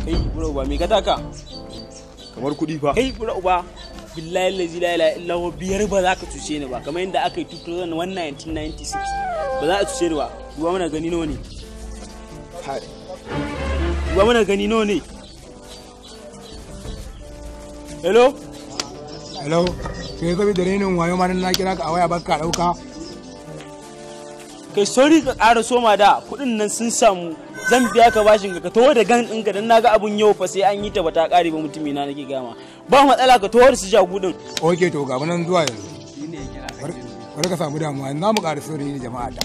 Kai bura uba me ka taka? Kamar kuɗi fa. Kai bura uba billahi lazi la ilaha illa huwa biyar ba za ka cuce ni ba kamar yadda aka yi 2001 1996 ba za a cuce ni ba. Duba mana gani nawa ne. Duba mana gani nawa ne. Hello? Hello? Sai zabi da renin wayo ma na kira ka a waya baka dauka. Kai sorry ka ƙara soma da kuɗin nan sun samu zan biya ka bashin ka taho da gan ɗinka don naga abun yau fa sai an yi ta bata ƙare ba mutumi na nake gama ba matsala ka taho da su jagudin. Ok to ga nan zuwa yanzu. Bari ka samu damuwa za mu ƙara sirri ne jama'a ta.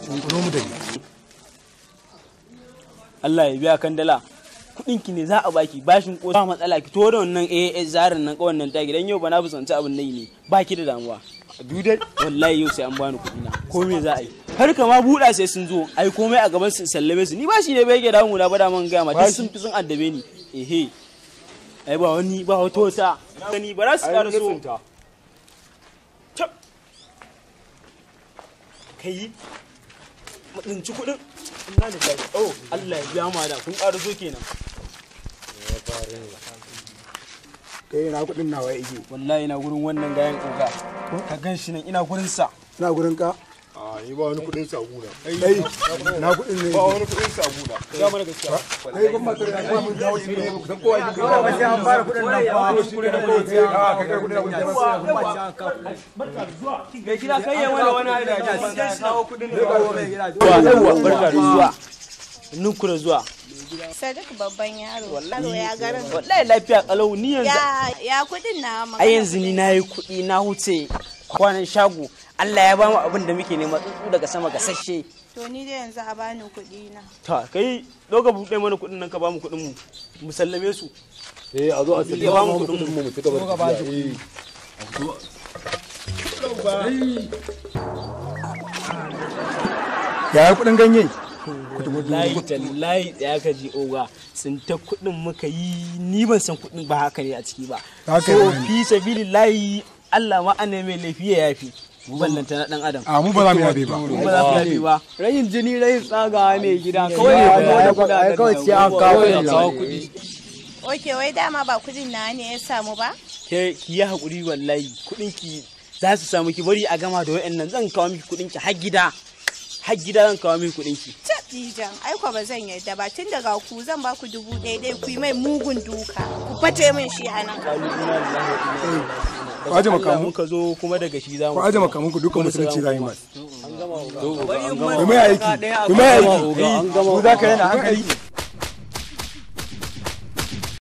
Kunkuno mu tafi. Allah ya biya kan dala. Kuɗin ki ne za a baki bashin ko ba matsala ki taho da wannan AAS zarin nan kawan nan taki dan yau ba na fuskanci abin nayi ne baki da damuwa. Dudai wallahi yau sai an bani kuɗi na ko me za a yi har ka ma buɗa sai sun zo ai komai a gaban su sallame su ni ba shi ne bai yake damu na ba da man gaya ma duk sun fi sun addabe ni ehe ai ba wani ba wata wata gani ba za su ƙara so kai matsinci kuɗin inna lillahi oh Allah ya biya ma da kun ƙara so kenan Kai na kuɗin nawa yake. Wallahi ina gurin wannan gayan oga. Ka gan shi nan ina gurin sa. Ina gurin ka? A ni ba wani kuɗin saguna. Kai na kuɗin ne. Ba wani kuɗin saguna. Ga mana gaskiya. Kai kuma sai ka mun dawo shi ne ba san kowa yake. Ba sai an fara kuɗin nan fa. A kai kai kuɗin nan. Barka da zuwa. Mai gida kai ya wani wani da ya kawo kuɗin da mai gida. Barka da zuwa. Nunku da zuwa. Sadiq babban yaro. Wallahi ya garin. Wallahi lafiya kalau ni yanzu. Ya kudin na magana. Ai yanzu ni nayi kudi na huce kwanan shago. Allah ya bamu abin da muke nema tsuntsu daga sama gasasshe. To ni dai yanzu a bani kudi na. Ta kai doka buɗe mana kudin nan ka bamu kudin mu. Mu sallame su. Eh a zo a sallame mu kudin mu mu ci gaba da tafiya. Ya kudin ganye? Wallahi tallahi tsaya ka ji oga tsinta kuɗin muka yi ni ban san kuɗin ba haka ne a ciki ba. So fi sabilillahi Allah ma ana mai laifi ya yafi. Ballanta na dan adam. A mu ba za mu yafe ba. Mu ba za mu yafe ba. Rayin jini rayin tsagawa mai gida kawai ne kuma da kuɗaɗen. Kawai sai an kawo kuɗi. Oke wai dama ba kuɗin na ne ya samu ba? Ke ki yi haƙuri wallahi kuɗin ki za su samu ki bari a gama da wa'annan zan kawo miki kuɗin ki har gida. Har gida zan kawo miki kuɗin ki. Dijan, ai ba zan yarda ba tun daga ku zan ba ku 1000 ɗaya ku yi mai mugun duka ku fate min shi a nan. Ku aje makamu. Muka zo kuma daga shi za mu. Ku aje makamun ku dukkan musulunci za yi masu. An gama. Ku mai aiki. Ku mai aiki. Ku za ka yana hankali.